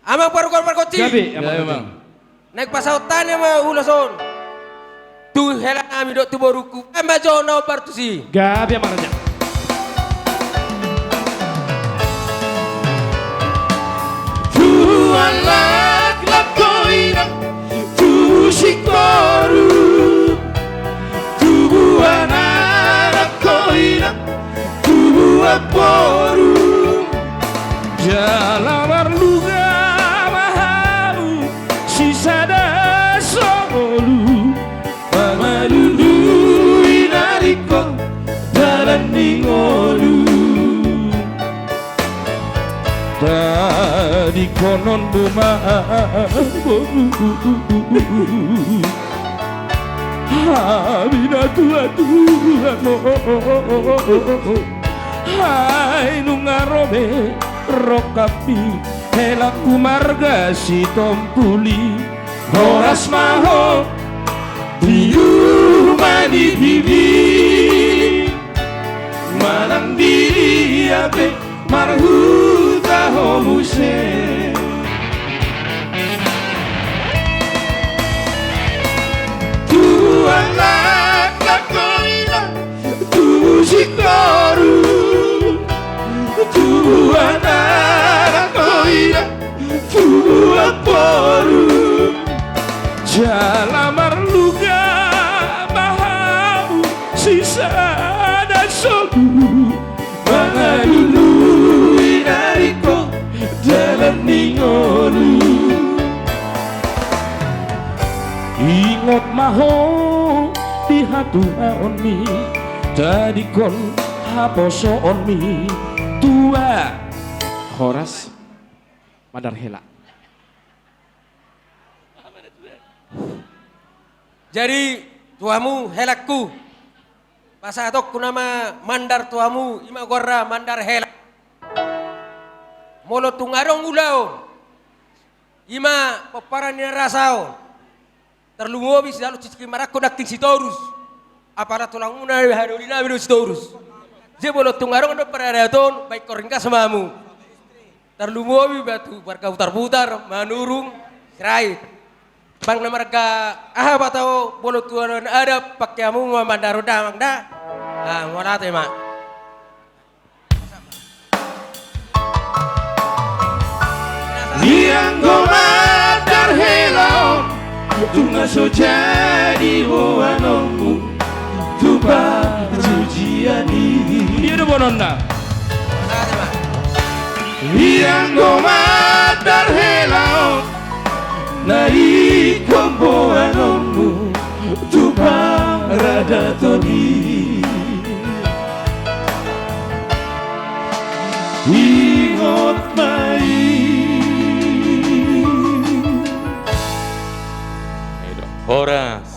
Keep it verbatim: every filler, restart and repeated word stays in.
Amang parukon pargonsi. Gabe, amang. Gabe, amang. Naeng pasaut hami ma ulos on tu hela nami dohot tu borungku, bahen ma jo na hombar tusi. Gabe, amang raja. Tubuan laklak ho inang, tubu singkoru, tubuan anak ho inang, tubuan boru. Jala marluga ma hamu sisada songolu, mangalului na ringkot dalan ni ngolu. Tadingkononmu ma boru, hami na tuatua on. Ai nunga ro be rongkapmi, helangku marga Sitompul i. Horas ma ho di uma nipimi, manang di dia pe marhuta ho muse. Tubuan laklak ho inang, tubu singkoru, tubuan anak ho inang, tubuan boru. Jala marluga ma hamu sisada songolu, mangalului na ringkot dalan ni ngolu. Ingot ma ho di hatuaonmi, tadingkon haposoonmi. Tua. Horas. Mandar hela. Jadi, tu hamu helangku, pasahatonku nama mandar tu hamu, i ma goarna mandar hela. Molo tung adong ulaon, i ma pomparan ni na rasa on, tarlumobi sian sisiki marangkup nangkin Sitorus. Apala tulangmuna, hadolinami do Sitorus. Jadi molo tung adong do paradaton, baen ringgas ma hamu. Tarlumobi ba tu marga Butarbutar, Manurung, Sirait. Bang na marga aha ba tau, molo tu adong adat, pake hamu ma mandar on da, amang da. Ah, mauliate ma. Ianggo mandar hela on, tung na so jadi boanonmu tu parjujian i. Dia do boanonna. Ianggo mandar hela on, na ingkon boanonmu tu paradaton i. Ingot ma i. Horas.